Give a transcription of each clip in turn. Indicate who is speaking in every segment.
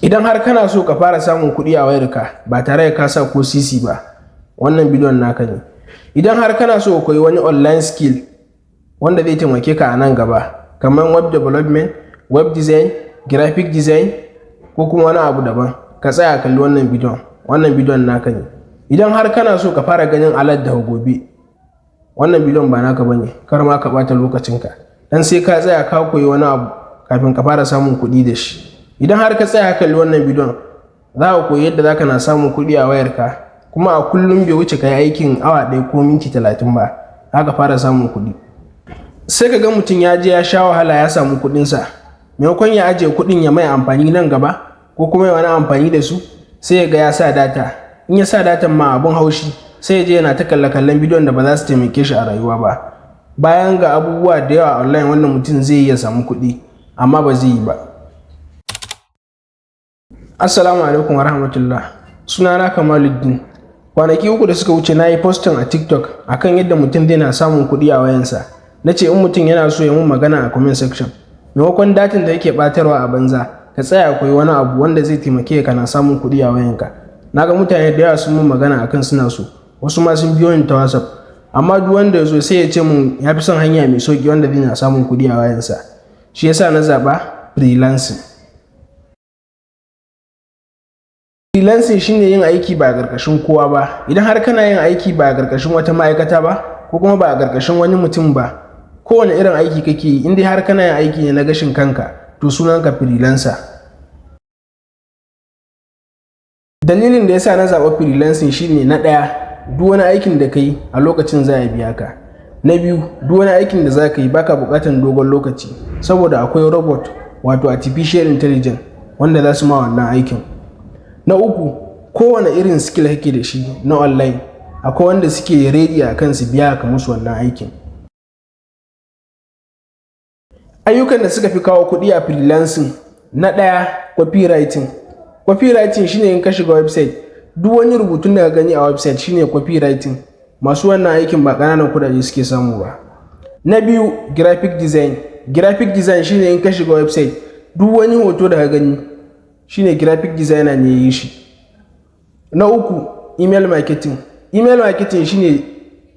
Speaker 1: Idan har kana so ka fara samun kuɗi a wayarka ba tare da ka sa ko sisi ba, wannan bidiyon naka ne. Idan har kana so ka koyi wani online skill wanda zai taimake ka a nan gaba, kamar web development, web design, graphic design ko kuma wani abu daban, ka tsaya kalli wannan bidiyon, wannan bidiyon naka ne. Idan har kana so ka fara ganin alert daga gobe, wannan bidiyon ba naka bane, kar ma ka ɓata lokacinka. Dan sai ka tsaya ka koyi wani abu kafin ka fara samun kuɗi da shi. Idan har ka tsaya ka kalli wannan bidiyon, za ka koyi yadda za ka na samun kuɗi a wayarka, kuma a kullum bai wuce ka yi aikin awa 1 ko minti 30 ba, za ka fara samun kuɗi. Sai ka ga mutum ya je ya sha wahala ya samu kuɗinsa, maimakon ya ajiye kuɗin ya mai amfani nan gaba ko kuma ya wani amfani da su, sai ya ga ya sa data. In ya sa datan ma, abun haushi, sai ya je yana ta kalle kallon bidiyon da ba za su taimake shi a rayuwa ba. Bayan ga abubuwa da yawa online wanda mutum zai iya samu kuɗi, amma ba zai yi ba. Assalamu alaikum wa rahmatullah. Sunana Kamaluddin. Kwanaki 3 da suka wuce na yi posting a TikTok akan yadda mutum zai na samun kuɗi a wayansa. Na ce in mutum yana so ya mun magana a comment section. Maimakon datan da yake ɓatarwa a banza, ka tsaya koyi wani abu wanda zai taimake ka na samun kuɗi a wayanka. Na ga mutane da yawa sun mun magana akan suna so, wasu ma sun biyo ni ta WhatsApp. Amma duk wanda ya zo sai ya ce mun ya fi son hanya mai sauƙi wanda zai na samun kuɗi a wayansa. Shi yasa na zaɓa freelancing. Freelancing shine yin aiki ba a ƙarƙashin kowa ba. Idan har kana yin aiki ba a ƙarƙashin wata ma'aikata ba ko kuma ba a ƙarƙashin wani mutum ba, kowane irin aiki kake yi, in dai har kana yin aiki ne na gashin kanka, to sunanka freelancer. Dalilin da yasa na zaɓa freelancing shine, na ɗaya, duk wani aikin da ka yi a lokacin za a biya ka. Na biyu, duk wani aikin da za ka yi baka buƙatar dogon lokaci, saboda akwai robot, wato artificial intelligence, wanda za su ma wannan aikin. Na uku, kowane irin skill kake da shi na online, akwai wanda suke ready a kan su biya ka musu wannan aikin. Ayyukan da suka fi kawo kuɗi a freelancing: na ɗaya, copywriting. Copywriting shine in ka shiga website, duk wani rubutun da ka gani a website shine copywriting. Masu wannan aikin ba ƙananan kuɗaɗe suke samu ba. Na biyu, graphic design. Graphic design shine in ka shiga website, duk wani hoto da ka gani shine graphic designer ne ya yi shi. Na uku, email marketing. Email marketing shine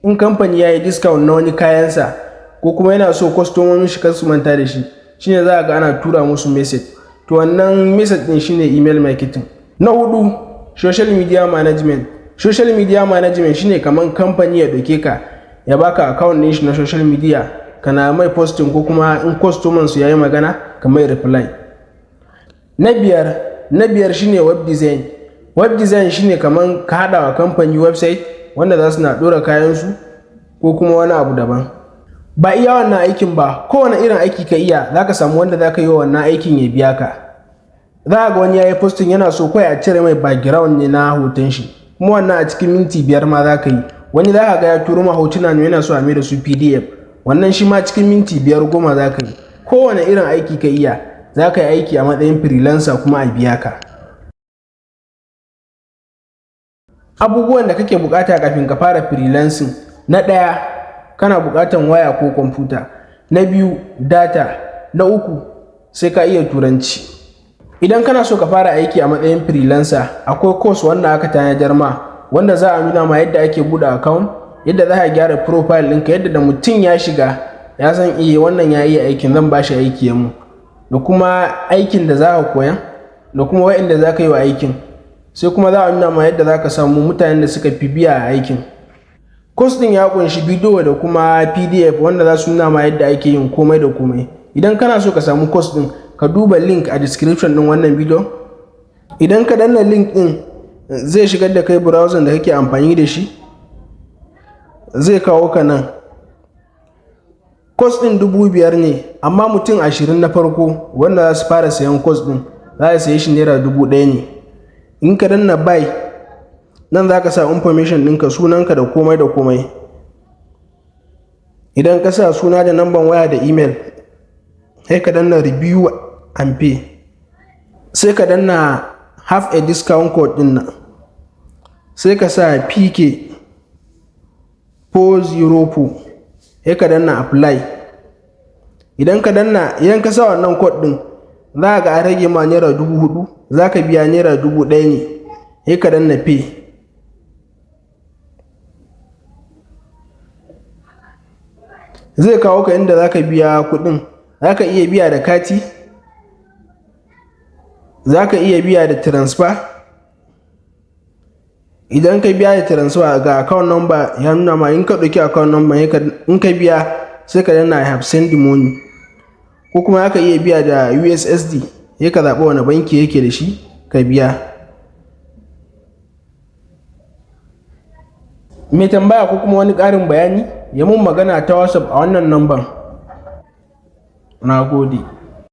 Speaker 1: in kamfani ya yi discount na wani kayansa ko kuma yana so kwastomomin shi kar su manta da shi, shine za a ga ana tura musu message. To, wannan message ɗin shine email marketing. Na hudu, social media management. Social media management shine kaman kamfani ya ɗauke ka ya baka account ɗin shi na social media, kana mai posting ko kuma in customer su yayi magana ka mai reply. Na biyar shine web design. Web design shine kaman ka haɗa wa kamfani website wanda za su na ɗora kayansu ko kuma wani abu daban. Ba iya wannan aikin ba, kowane irin aiki ka iya, za ka samu wanda za ka yi wa wannan aikin ya biya ka. Za ka ga wani ya yi posting, yana so kawai a cire mai background ne na hoton shi, kuma wannan a cikin minti 5 ma za ka yi. Wani za ka ga ya turo ma hotuna ne, yana so a mai da su PDF, wannan shi ma cikin minti 5, 10 za ka yi. Kowane irin aiki ka iya, za ka yi aiki a matsayin freelancer kuma a biya ka. Abubuwan da kake bukata kafin ka fara freelancing: na ɗaya, kana bukatan waya ko kwamfuta. Na biyu, data. Na uku, sai ka iya Turanci. Idan kana so ka fara aiki a matsayin freelancer, akwai course wanda aka tanadar ma, wanda za a nuna ma yadda ake buɗe account, yadda za ka gyara profile ɗinka, yadda da mutum ya shiga ya san iya wannan ya iya aikin, zan ba shi aiki ya mu, da kuma aikin da za ka koya, da kuma waɗanda za ka yi wa aikin. Sai kuma za a nuna ma yadda za ka samu mutanen da suka fi biya a aikin. Course ɗin ya ƙunshi bidiyo da kuma PDF wanda za su nuna ma yadda ake yin komai da komai. Idan kana so ka samu course ɗin, ka duba link a description ɗin wannan bidiyo. Idan ka danna link ɗin, zai shigar da kai browser da kake amfani da shi, zai kawo ka nan. Course ɗin 5,000 ne, amma mutum 20 na farko wanda za su fara sayan course ɗin, za su saye shi naira 1,000 ne. In ka danna buy nan, za ka sa information ɗinka, sunanka da komai da komai. Idan ka sa suna da namban waya da email, sai ka danna review and pay. Sai ka danna have a discount code ɗin nan, sai ka sa PK 404, sai ka danna apply. Idan ka danna, idan ka sa wannan code ɗin, Za ga an rage ma ₦4,000, za ka biya ₦1,000 ne. Sai ka danna pay. Zai kawo ka inda za ka biya kuɗin. Za ka iya biya da kati, za ka iya biya da transfer. Idan ka biya da transfer, ga account number ya nuna ma. In ka ɗauki account number, in ka biya, sai ka danna "I have sent the money". Ko kuma za ka iya biya da USSD, sai ka zaɓi wani banki yake da shi ka biya. Mai tambaya ko kuma wani ƙarin bayani, ya mun magana ta WhatsApp a wannan number. Na gode.